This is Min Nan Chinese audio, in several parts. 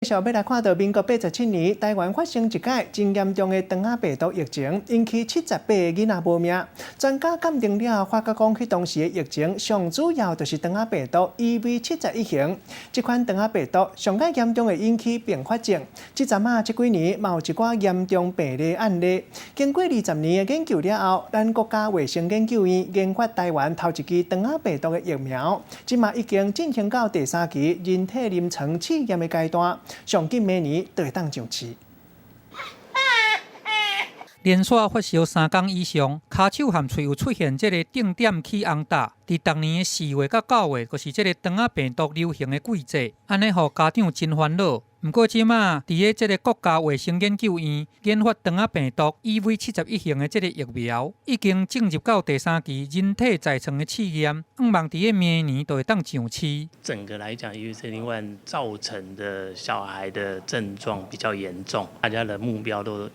繼續欲來看到民國87年，台灣發生一擺真嚴重的腸仔病毒疫情，引起78個囡仔無命。專家鑑定了後，發覺講彼當時的疫情上主要就是腸仔病毒 EV71型。這款腸仔病毒上較嚴重會引起併發症。這陣仔這幾年嘛有一寡嚴重病例案例。經過20年的研究了後，咱國家衛生研究院研發台灣頭一支腸仔病毒的疫苗，這馬已經進行到第三期人體臨床試驗的階段。上緊明年就會當上市。連續發燒3工以上，跤手和喙有出現這个定點起紅罩。佇逐年的4月佮9月，就是這个腸仔病毒流行的季節，按呢予家長真煩惱。毋過這馬佇咧這个國家衛生研究院研發腸仔病毒 EV71型的這个疫苗，已經進入到第三期人體在床的試驗，向望佇咧明年就會當上市。整個來講，EV71造成的小孩的症狀比較嚴重，大家的目標都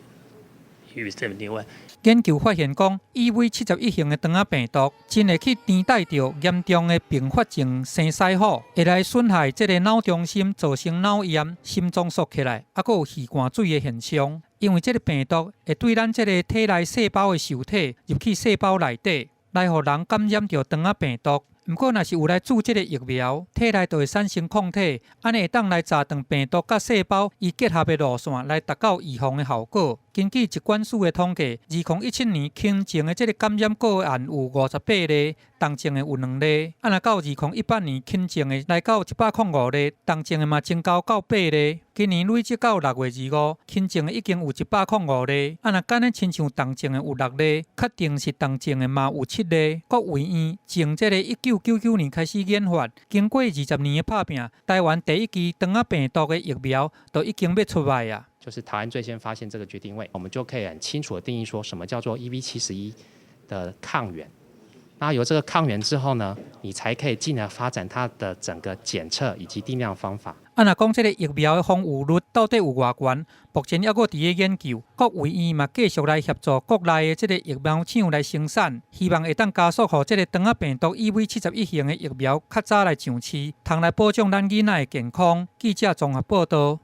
EV71。研究發現講，EV71型的腸仔病毒真會去連帶著嚴重的併發症生鰓虎，會來損害這个腦中心，造成腦炎、心臟縮起來，猶閣有魚汗水的現象。因為這个病毒會對咱這个體內細胞的受體入去細胞內底，來予人感染著腸仔病毒。毋過，若是有來注這个疫苗，體內就會產生抗體，按呢會當來閘斷病毒佮細胞伊結合的路線，來達到預防的效果。根據疾管署的統計，2017年輕症的這个感染個案有58例，重症的有2例。啊，若到2018年輕症的來到105例，重症的嘛增加到8例。今年累積到6月25，輕症的已經有105例。啊，若敢若親像重症的有6例，確定是重症的嘛有7例。國衛院從這个1999年開始研發，經過20年的拍拚，台灣第一支腸仔病毒的疫苗就已經欲出賣啊！就是台灣最先發現這個決定位，我們就可以很清楚的定義說，什麼叫做 EV71的抗原。那有這個抗原之後呢，你才可以進而發展它的整個檢測以及定量方法。啊，若講這个疫苗的防禦率到底有偌懸，目前猶閣佇咧研究。國衛院嘛繼續來協助國內的這个疫苗廠來生產，希望會當加速予這个腸仔病毒 EV71型的疫苗較早來上市，通來保障咱囡仔的健康。記者綜合報道。